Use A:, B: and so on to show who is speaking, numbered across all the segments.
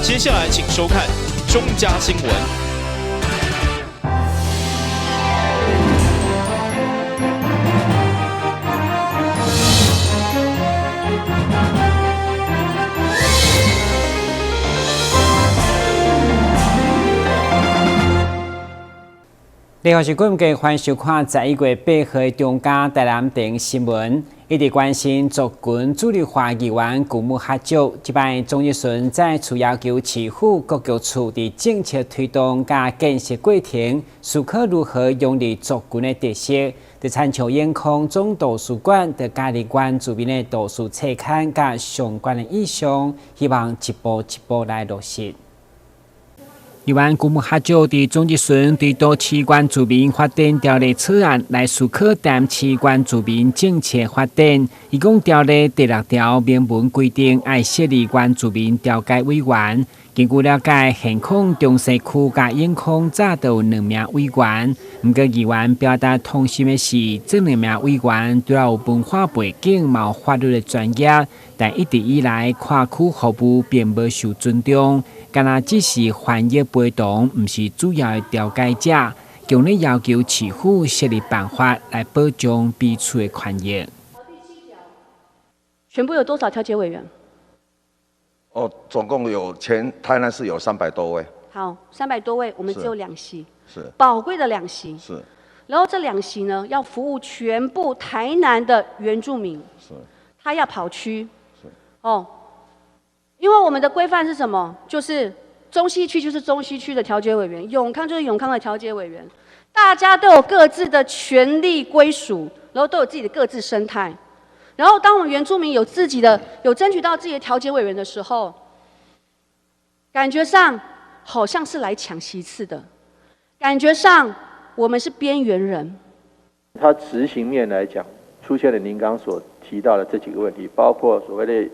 A: 接下來請收看中嘉新聞。
B: 你好，是觀眾，歡迎收看11月8號的中嘉台南電新聞。一直關心族群主流化議員古木哈少，這擺鍾日順再次要求市府各局處佇政策推動佮建設過程，思考如何融入族群的特色。佇親像永康總圖書館，就加入原住民的圖書冊刊佮相關的意向，希望一步一步來落實。議員古木哈少佇總質詢對都市原住民發展條例草案來思考台南市原住民政策發展。伊講條例第六條明文規定，愛設立原住民調解委員。根據了解，現況中西區佮永康早就有兩名委員。毋過議員表達痛心的是，這兩名委員除了有文化背景，嘛有法律的專業，但一直以來跨區服務並無受尊重。敢若只是翻譯陪同，毋是主要的調解者。強烈要求市府設立辦法來保障彼此的權益。
C: 全部有多少調解委員？
D: 哦，總共有全台南市有300多位。
C: 好，300多位，我們只有兩席，
D: 是
C: 寶貴的兩席。
D: 是。
C: 然後這兩席呢，要服務全部台南的原住民。
D: 是。
C: 他要跑區。
D: 是。
C: 哦。因為我們的規範是什麼？就是中西區就是中西區的調解委員，永康就是永康的調解委員，大家都有各自的權利歸屬，然後都有自己的各自生態。然後當我們原住民有自己的、有爭取到自己的調解委員的時候，感覺上好像是來搶席次的，感覺上我們是邊緣人。
E: 他執行面來講，出現了您剛所提到的這幾個問題，包括所謂的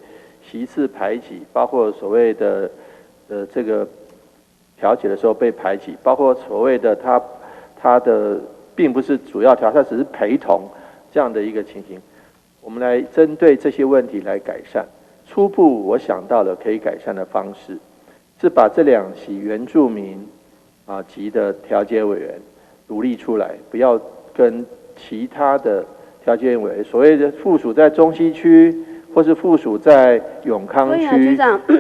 E: 席次排擠，包括所謂的這個調解的時候被排擠，包括所謂的他的並不是主要調，他只是陪同這樣的一個情形。我們來針對這些問題來改善。初步我想到的可以改善的方式，是把這兩席原住民籍的調解委員獨立出來，不要跟其他的調解委員，所謂的附屬在中西區，或是附屬在永康區，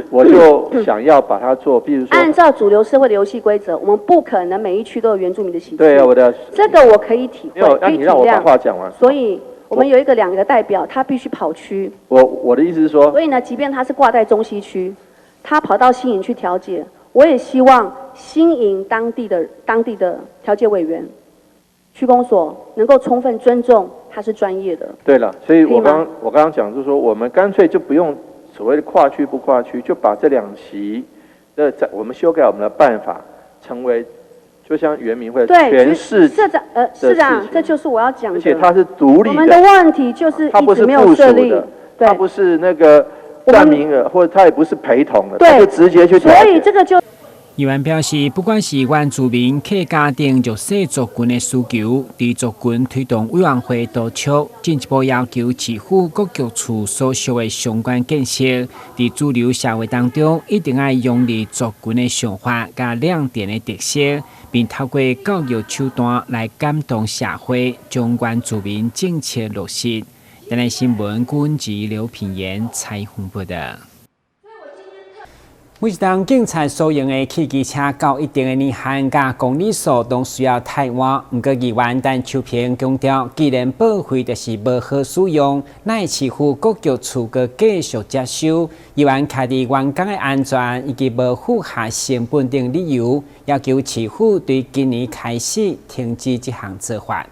E: 我就想要把它做，比如說，
C: 按照主流社會的遊戲規則，我們不可能每一區都有原住民的席次。
E: 對啊，我的
C: 這個我可以體會，可以體
E: 諒。你讓我把話講完。
C: 所以，我們有一個兩個代表，他必須跑區。
E: 我的意思是說，
C: 所以呢，即便他是掛在中西區，他跑到新營去調解，我也希望新營當地的調解委員、區公所能夠充分尊重。他是專業的。
E: 對了，所以我剛剛講就是說，我們乾脆就不用所謂的跨區不跨區，就把這兩席的在我們修改我們的辦法，成為就像原民會全市
C: 市長，這就是我要講的。
E: 而且他是獨立的。
C: 我們的問題就是一直沒有設立，
E: 他不是那個佔名額，或者他也不是陪同的，他就直接去。
C: 所以這個就。
B: 議員表示，不管是原住民、客家等弱勢族群的需求，佇族群推動委員會督促，進一步要求市府各局處所屬的相關建設，佇主流社會當中，一定愛融入族群的想法佮亮點的特色，並透過教育手段來感動社會，將原住民政策落實。台南新聞軍籍劉品言採訪報道。每一當警察所用的汽機車到一定的年限佮公里數，攏需要汰換。毋過議員陳秋平強調，既然報廢就是無好使用，乃市府各局處閣繼續接收。議員徛佇員工的安全以及無符合成本等理由，要求市府對今年開始停止這項做法。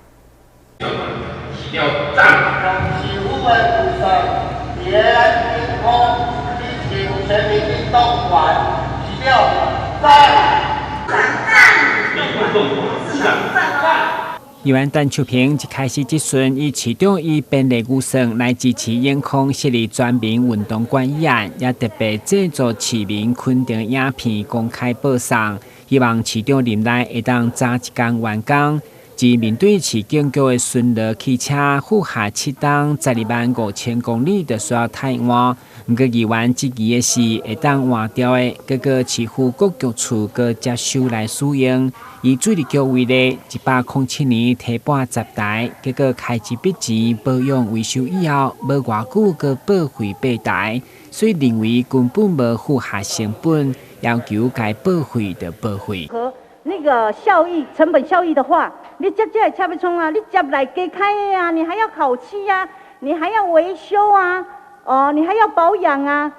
B: 議員陳秋平一開始質詢，以市長以編列預算來支持永康設立全民運動館議案，也特別製作市民肯定影片公開播送，希望市長任內會當早一工完工。指面對市警局的巡邏汽車負荷7冬12萬5千公里就需要汰換。毋過議員質疑的是會當換掉的，閣閣市府各局處閣接收來使用。以水利局為例，107年提撥10台，結果開一筆錢保養維修以後，無偌久閣報廢8台，所以認為根本無負荷成本，要求該報廢就報廢。
F: 和那個效益、成本效益的話，你接這個車欲創啊，你接來加開的啊，你還要烤漆啊，你還要維修啊，哦，你還要保養啊，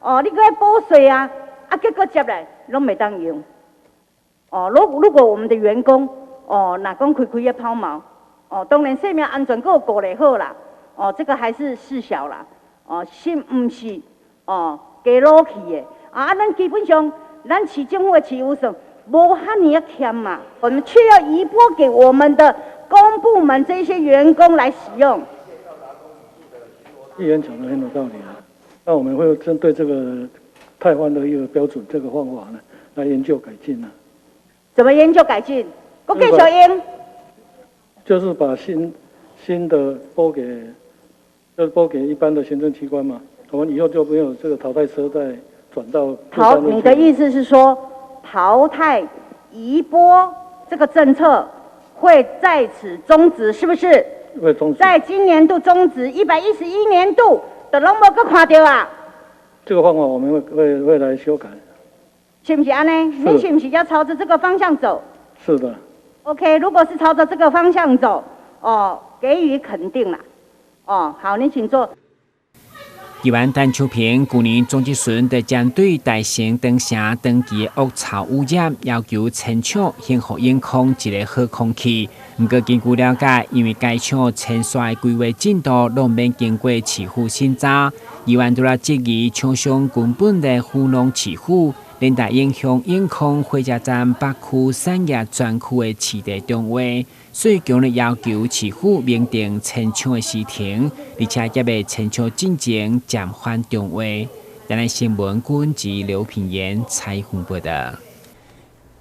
F: 哦，你閣愛補稅啊，啊，結果接來攏袂當用。哦，如果我們的員工，哦，若講開開咧拋錨，哦，當然生命安全閣有顧咧好啦，哦，這個還是事小啦，哦，是毋是？哦，加落去的，啊，咱基本上，咱市政府的市預算無遐爾仔儉嘛，我們卻要移撥給我們的公部門這些員工來使用。
G: 議員講得很有道理啊，那我們會針對這個汰換的一個標準，這個方法呢，來研究改進啊。
F: 怎麼研究改進？閣繼續用。
G: 就是把新的撥給，就是撥給一般的行政機關嘛。我們以後就沒有這個淘汰車再轉到。
F: 好，你的意思是說淘汰移撥這個政策會在此終止，是不是？
G: 會終止。
F: 在今年度終止，111年度就攏無閣看著啊。
G: 這個方法我們會來修改。
F: 是毋是按呢？你是毋是要朝着這個方向走？
G: 是的。
F: OK，如果是朝着這個方向走，哦，給予肯定啦。哦，好，你請坐。
B: 議員陳秋萍舊年總質詢就針對大成長城長期的惡臭污染，要求遷廠還予永康一个好空氣。毋過根據了解，因為該廠遷徙規劃進度攏免經過市府審查，議員拄來質疑廠商根本咧糊弄市府，連帶影響永康火車站北區產業專區的市地定位，所以強烈要求市府明定遷廠的時程，而且猶未遷廠進前暫緩重劃。台南新聞軍及劉品言採訪報道。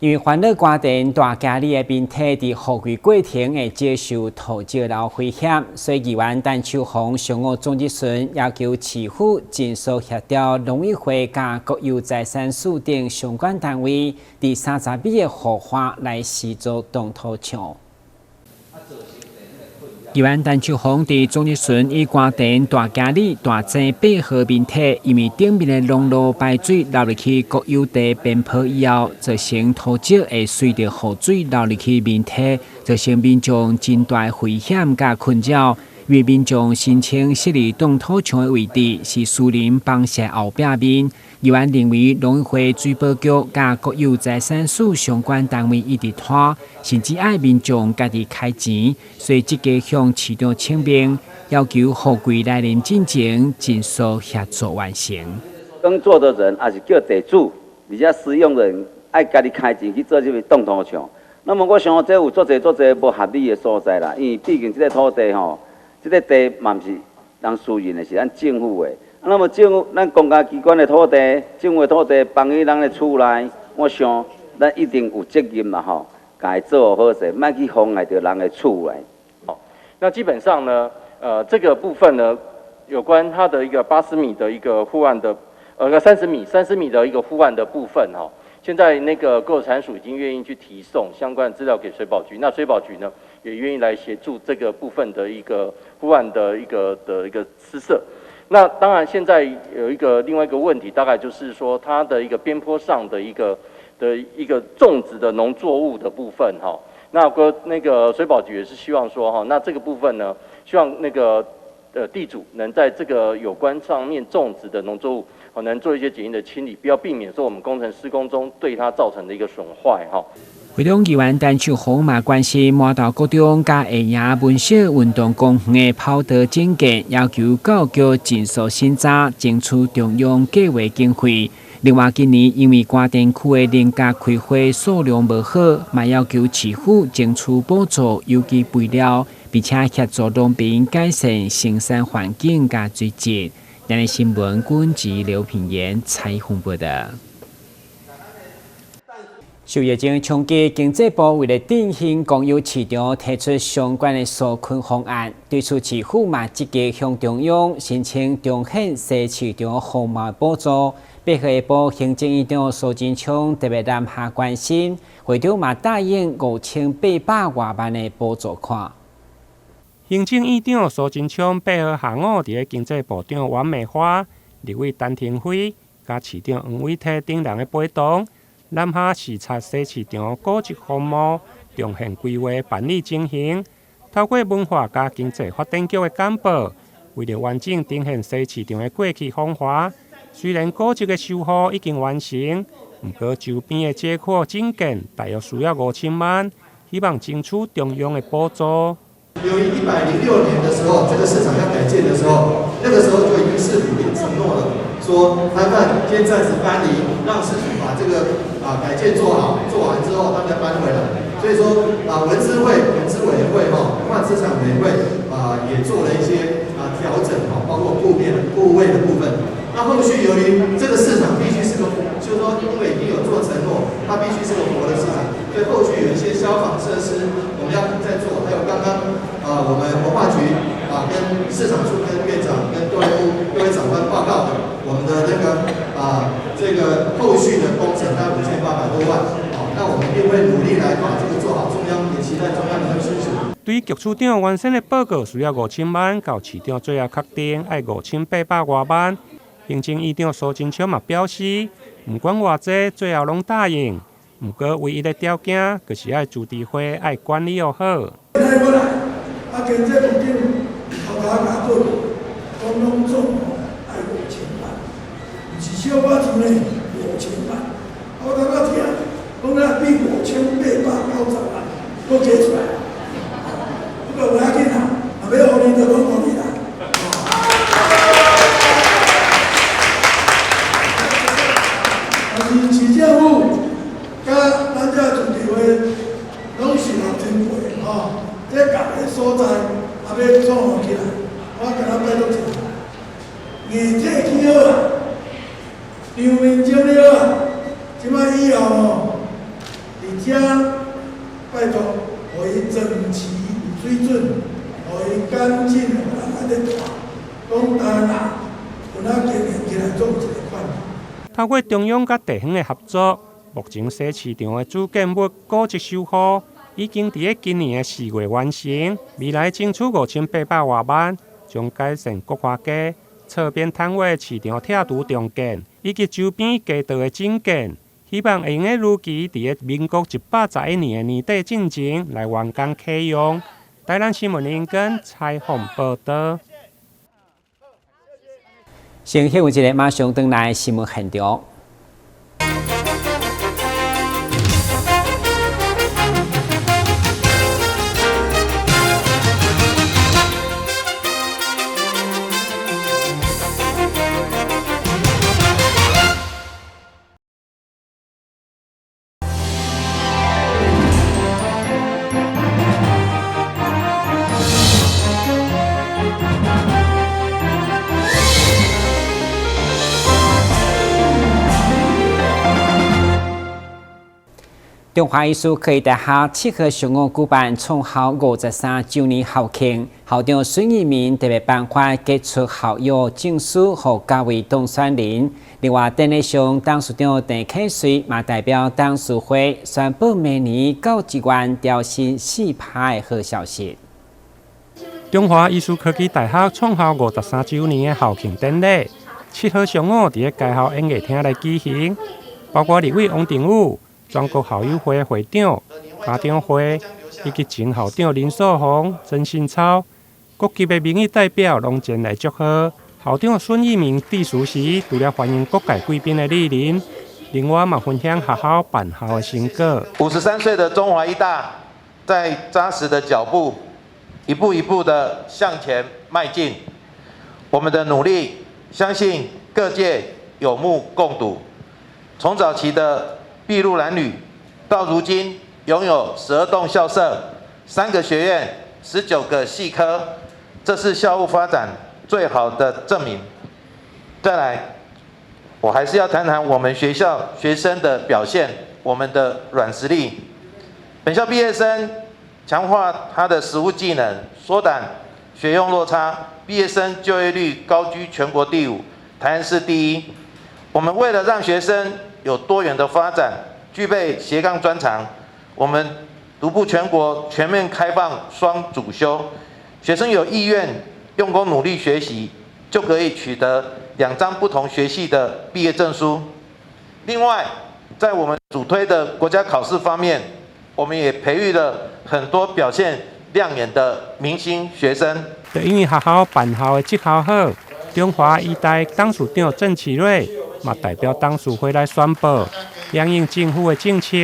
B: 因為煩惱關電大家里的面體佇雨季過程會接受土石流威脅，所以議員陳秋紅上午總質詢要求市府盡速協調農委會佮國有財產署等相關單位，佇30米的護岸來施作擋土牆。議員陳秋紅佇總質詢以關電大家里大井8號面體，因為頂面的農路排水流入去國有地邊坡以後，造成土石會隨著雨水流入去面體，造成民眾真大危險佮困擾。因為民眾申請設立擋土牆的位置是私人房舍後壁面，議員認為農委會水保局佮國有財產署相關單位一直拖，甚至愛民眾家己開錢，所以積極向市長請命，要求雨季來臨進前盡速協助完成。
H: 耕作的人抑是叫地主，而且使用人愛家己開錢去做這个擋土牆。那麼我想這有足濟足濟無合理的所在啦，因為畢竟這个土地吼。這个地嘛毋是人私人的，是咱政府的。那麼政府，咱公家機關的土地，政府的土地放佇人的厝內，我想咱一定有責任啦吼，共伊做好勢，莫去妨礙著人的厝內。
E: 好，那基本上呢，這個部分呢，有關它的一個80米的一個護岸的，30米的一個護岸的部分哈，現在那個國有財產署已經願意去提送相關資料給水保局，那水保局呢，也願意來協助這個部分的一個護岸的一個施設。那當然，現在有一個另外一個問題，大概就是說它的一個邊坡上的一個種植的農作物的部分哈。那個那個水保局也是希望說哈，那這個部分呢，希望那個地主能在這個有關上面種植的農作物，能做一些簡易的清理，不要避免說我們工程施工中對它造成的一個損壞哈。
B: 會中議員陳秋紅嘛關心麻豆國中佮下營文小運動公園的跑道整建，要求教育局盡速審查，爭取中央計劃經費。另外，今年因為關電區的菱角開花數量無好，嘛要求市府爭取補助有機肥料，並且協助農民改善生產環境佮水質。台南新聞軍記劉品言採訪報道。受疫情衝擊，經濟部為了振興公有市場，提出相關的紓困方案。對此，市府嘛積極向中央申請重現西市場風貌補助。八號下晡，行政院長蘇貞昌特別南下關心，會長嘛答應5800外萬的補助款。
I: 行政院長蘇貞昌8號下午佇咧經濟部長阮美花、立委陳亭妃、佮市長黃偉哲等人的陪同，南下視察西市場古蹟風貌重現規劃辦理情形，透過文化佮經濟發展局的簡報，為著完整呈現西市場的過去風華。雖然古蹟的修復已經完成，毋過周邊的街廓整建大約需要5000萬，希望爭取中央的補助。
J: 由於106年的時候，這個市場要改建的時候，那個時候就已經市府已經承諾了，說攤販先暫時搬離，讓市府把這個改建做好，做完之後他們再搬回來。所以說文資會、文資委員會哈、文化資產委員會也做了一些調整哈，包括鋪面、鋪位的部分。那後續由於這個市場必須是個，就是說因為已經有做承諾，它必須是個活的市場，所以後續有一些消防設施我們要再做，還有剛剛我們文化局跟市場處、跟院長、跟各位長官報告的，我們的那個這個後續的工程大概5800多萬，好，那我們一定會努力來把這個做好，中央也期待中央能夠支持。
I: 對局處長原先的報告需要5000萬，到市長最後確定愛5800外萬。行政院長蘇貞昌嘛表示，毋管偌濟，最後攏答應。毋過唯一的條件，就是愛自治會愛管理予好。
K: 啊，經濟部長頭家共報告，講攏總愛5000萬，毋是小可錢呢，五千萬。我感覺聽，講了比5890萬閣加出來。不過無要緊啦，若欲予你就攏予你啦。但是市政府佮咱這自治會攏是老前輩吼，這共个所在也欲創好起來，我共咱拜託一下，硬體起好啊，牆面整理好啊，這擺以後吼，佇遮拜託，予伊整齊有水準，予伊乾淨，予人來咧住，講台南有哪經營起來總有一個款。
I: 透過中央佮地方的合作，目前西市場的主建物古蹟修復已經佇咧今年的4月完成。未來爭取5800外萬，將改善國華街側邊攤位市場拆除重建，以及周邊街道的整建，希望會用得如期佇咧民國111年的年底進前來完工啟用。台南新聞林根採訪報導。
B: 先休一下，馬上轉來新聞現場。中華藝術科技大學7號上午舉辦創校53週年校慶，校長孫逸民特別頒發傑出校友證書予九位當選人。另外，典禮上董事長鄭啟瑞嘛代表董事會宣布明年教職員調薪4%的好消息。
I: 中華藝術科技大學創校53週年的校慶典禮，7號上午佇咧該校演藝廳來舉行，包括立委王定宇、全國校友會會長、家長會以及前校長林素鳳、曾信超，各級的民意代表攏前來祝賀。校長孫逸民致辭時，除了歡迎各界貴賓的蒞臨，另外嘛分享學校辦校的成果。
L: 53歲的中華醫大，在紮實的腳步，一步一步的向前邁進。我們的努力，相信各界有目共睹。從早期的篳路藍縷，到如今擁有12棟校舍、3個學院、19個系科，這是校務發展最好的證明。再來，我還是要談談我們學校學生的表現。我我們的軟實力。本校畢業生強化他的實務技能，縮短學用落差，畢業生就業率高居全國第五，台南市第一。我們為了讓學生有多元的發展，具備斜槓專長，我們獨步全國全面開放雙主修，學生有意願用功努力學習，就可以取得2張不同學系的畢業證書。另外，在我們主推的國家考試方面，我們也培育了很多表現亮眼的明星學生。
I: 就因為學校辦校的績效好，中華醫大董事長鄭啟瑞嘛代表董事會來宣布，因應政府的政策，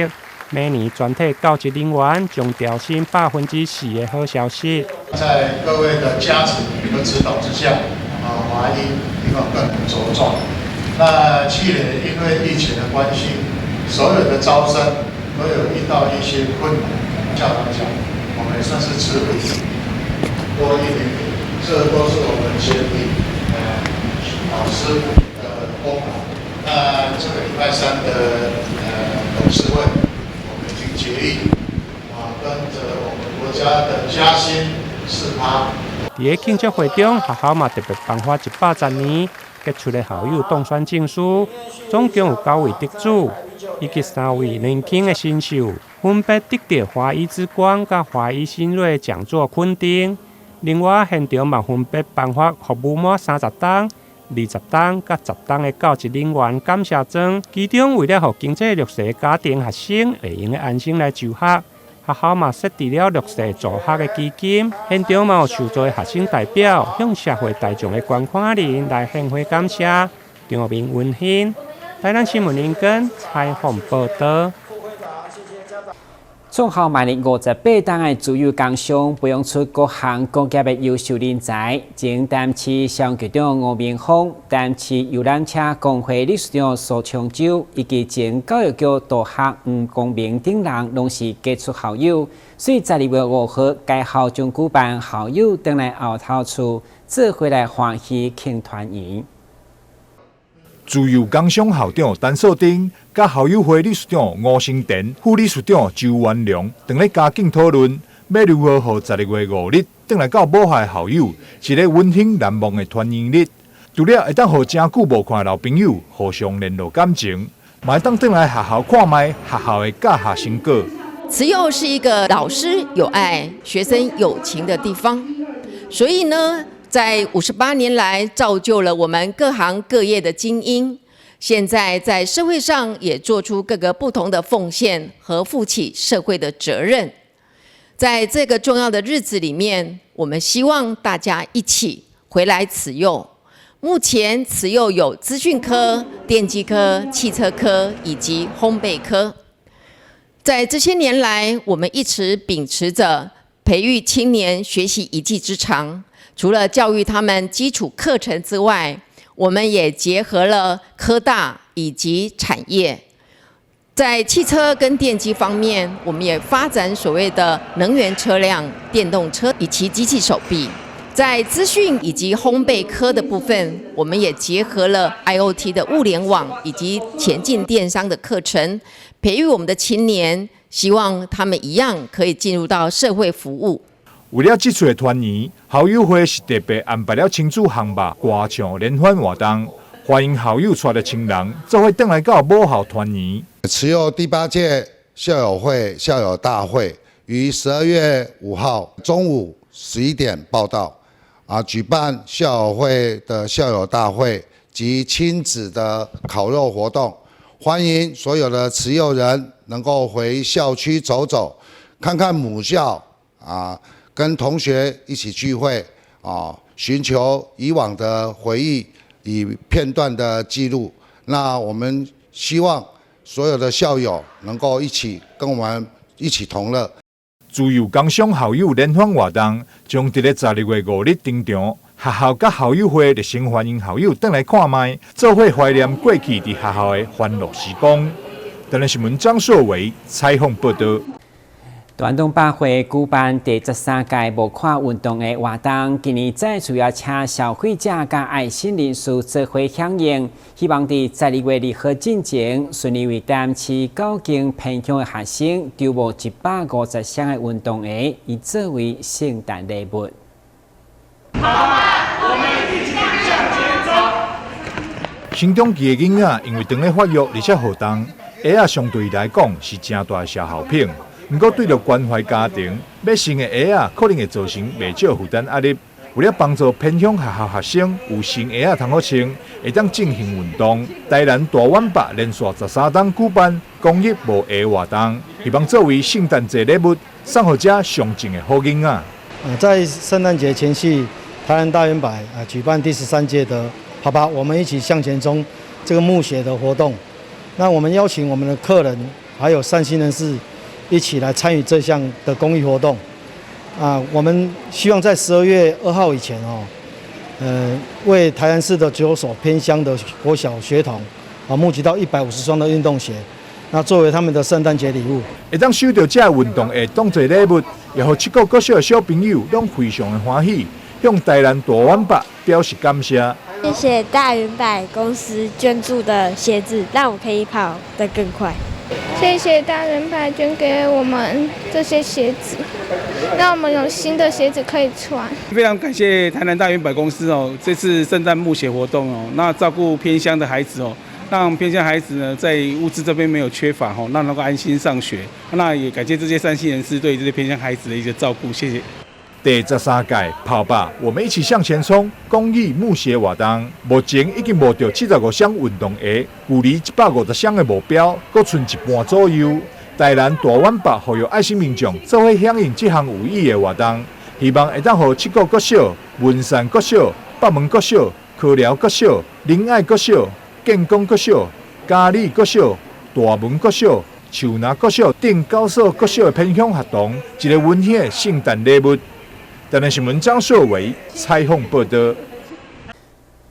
I: 每年全體教職人員將調薪4%的好消息。
M: 在各位的加持和指導之下，啊，華醫能夠更能茁壯。那去年因為疫情的關係，所有的招生都有遇到一些困難。校長講，我們算是持平多一點點，這都是我們全體老師的功勞。那這個禮拜三的董事會，我們已經決議，啊，跟着我們國家的加薪4趴。
I: 佇个慶祝會中，學校嘛特別頒發110年傑出的校友當選證書，總共有九位得主，以及三位年輕的新秀，分別得著華醫之光佮華醫新銳講座肯定。另外，現場嘛分別頒發服務滿30冬、20冬佮10冬的教職人員感謝狀。其中，為了予經濟弱勢家庭學生會用得安心來就學，學校嘛設置了弱勢助學的基金。現場嘛有受助的學生代表向社會大眾的捐款人來獻花感謝，場面溫馨。台南新聞林根採訪報導。
B: 創校萬曆58冬的慈幼工商培養出各行各業的優秀人才。前台南市消防局長吳明峰、台南市遊覽車公會理事長蘇昌洲以及前教育局督學黃光明等人，攏是傑出校友。所以12月5號，該校將舉辦校友轉來後頭厝，做伙來歡喜慶團圓。
N: 慈幼工商校長陳素貞、佮校友會理事長吳成田、副理事長周元良，當咧加緊討論，欲如何予12月5日轉來到母校的校友，一個溫馨難忘的團圓日。除了會當予誠久無看的老朋友互相聯絡感情，嘛會當轉來學校看覓學校的教學成果。
O: 慈幼是一個老師有愛、學生有情的地方，所以呢，在58年來，造就了我們各行各業的精英。現在在社會上也做出各個不同的奉獻和負起社會的責任。在這個重要的日子裡面，我們希望大家一起回來慈幼。目前慈幼有資訊科、電機科、汽車科以及烘焙科。在這些年來，我們一直秉持著培育青年學習一技之長。除了教育他們基礎課程之外，我們也結合了科大以及產業，在汽車跟電機方面，我們也發展所謂的能源車輛、電動車以及機器手臂。在資訊以及烘焙科的部分，我們也結合了 IoT 的物聯網以及前進電商的課程，培育我們的青年，希望他們一樣可以進入到社會服務。
N: 為了這次的團圓，校友會是特別安排了親子烘肉歌唱聯歡活動，歡迎校友帶著親人做伙轉來到母校團圓。
P: 慈幼第八屆校友會校友大會於12月5號中午11點報到，啊，舉辦校友會的校友大會及親子的烤肉活動，歡迎所有的慈幼人能夠回校區走走，看看母校啊。跟同學一起聚會啊，尋求以往的回憶與片段的記錄。那我們希望所有的校友能夠一起跟我們一起同樂。
N: 慈幼工商校友聯歡活動將佇咧12月5日登場，學校佮校友會熱誠歡迎校友轉來看覓，做伙懷念過去佇學校的歡樂時光。台南新聞張碩偉採訪報導。
B: 大遠百貨舉辦第13屆募款運動鞋活動，今年再次邀請消費者佮愛心人士做伙響應，希望佇12月2號進前順利為台南市九間偏鄉的學生籌募150雙的運動鞋，以作為聖誕禮物。
Q: 好吧，我們一起向前衝。
N: 成長期的囡仔因為當咧發育，而且好動，鞋仔相對來講是誠大的消耗品。毋過對著關懷家庭，買新的鞋仔可能會造成袂少負擔壓力。為了幫助偏鄉學校學生有新鞋仔通好穿，會當進行運動，台南大遠百連續13冬舉辦公益募鞋活動，希望作為聖誕節禮物送予遮上進的好囡仔。
J: 在聖誕節前夕，台南大遠百啊舉辦第13屆的“跑吧，我們一起向前衝”這個募鞋的活動。那我們邀請我們的客人，還有善心人士，一起來參與這項的公益活動。啊，我們希望在12月2號以前哦，為台南市的九所偏鄉的國小學童啊，募集到150雙的運動鞋，那作為他們的聖誕節禮物。
N: 會當收著這運動鞋當做禮物，也予七個國小的小朋友攏非常的歡喜，向台南大遠百表示感謝。
R: 謝謝大遠百公司捐助的鞋子，讓我可以跑得更快。
S: 謝謝大遠百捐給我們這些鞋子，讓我們有新的鞋子可以穿。
T: 非常感謝台南大遠百公司哦，這次聖誕募鞋活動哦，那照顧偏鄉的孩子哦，讓偏鄉孩子呢在物資這邊沒有缺乏哦，讓能夠安心上學。那也感謝這些善心人士對這些偏鄉孩子的一個照顧，謝謝。
N: 第13屆跑吧，我們一起向前衝！公益募鞋活動，目前已經募著75雙運動鞋，距離150雙的目標，閣賰一半左右。台南大遠百呼籲愛心民眾做伙響應這項有意義的活動，希望會當予七股國小、文山國小、北門國小、柯寮國小、仁愛國小、建功國小、嘉里國小、大門國小、樹林國小等九所國小的偏鄉學童一个溫馨的聖誕禮物。台南新聞張碩偉採訪報道。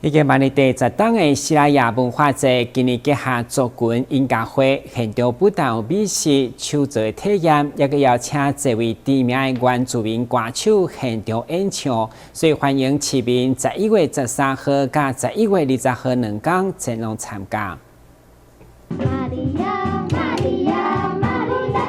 B: 已經辦理第10冬的西拉雅文化節，今年結合族群音樂會，現場不但有美食、手作的體驗，也閣邀請這位知名的原住民歌手現場演唱，所以歡迎市民11月13號佮11月20號兩工前往參加。
Q: 瑪利亞，瑪利亞，瑪利亞，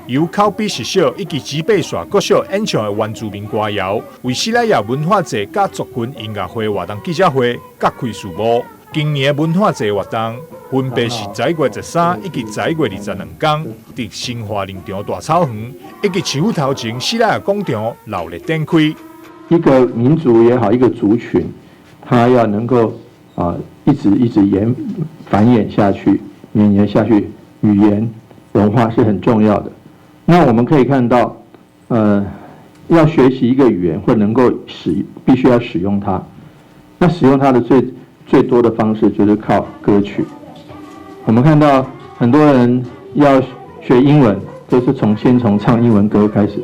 N: 由口筆實小以及吉貝耍國小演唱的原住民歌謠，為西拉雅文化節佮族群音樂會活動記者會揭開序幕。今年的文化節活動分別是11月13以及11月22工，佇新華林場大草原以及市府頭前西拉雅廣場熱烈展開。
E: 一個民族也好，一個族群，他要能夠啊一直一直延繁衍下去、綿延下去，語言文化是很重要的。那我們可以看到，要學習一個語言或能夠使，必須要使用它。那使用它的最最多的方式就是靠歌曲。我們看到很多人要學英文，都是先從唱英文歌開始。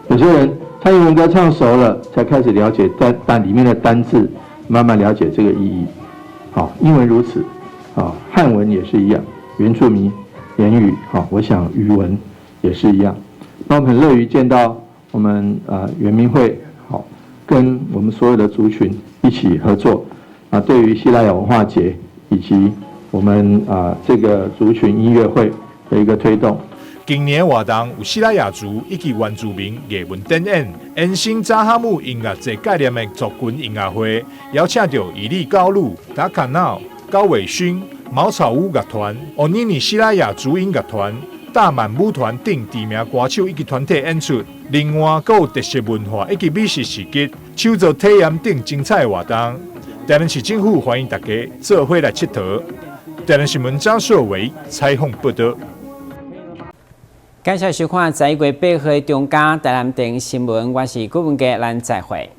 E: 有些人唱英文歌唱熟了，才開始了解單單裡面的單字，慢慢了解這個意義。好，英文如此，啊，漢文也是一樣，原住民言語，好，我想語文也是一樣。那我們很樂於見到我們原民會好跟我們所有的族群一起合作啊，對於西拉雅文化節以及我們啊這個族群音樂會的一個推動。
N: 今年活動有西拉雅族以及原住民藝文展演，延伸扎哈姆音樂節概念的族群音樂會，邀請著以利高魯、達卡鬧、高偉勳、茅草屋樂團、歐尼尼西拉雅族音樂團、大滿舞團等知名歌手以及團體演出。另外，閣有特色文化以及美食市集、手作體驗等精彩活動。台南市政府歡迎大家做伙來𨑨迌。台南新聞張碩偉採訪報道。
B: 感謝收看11月8號中嘉台南電新聞，我是郭文傑，咱再會。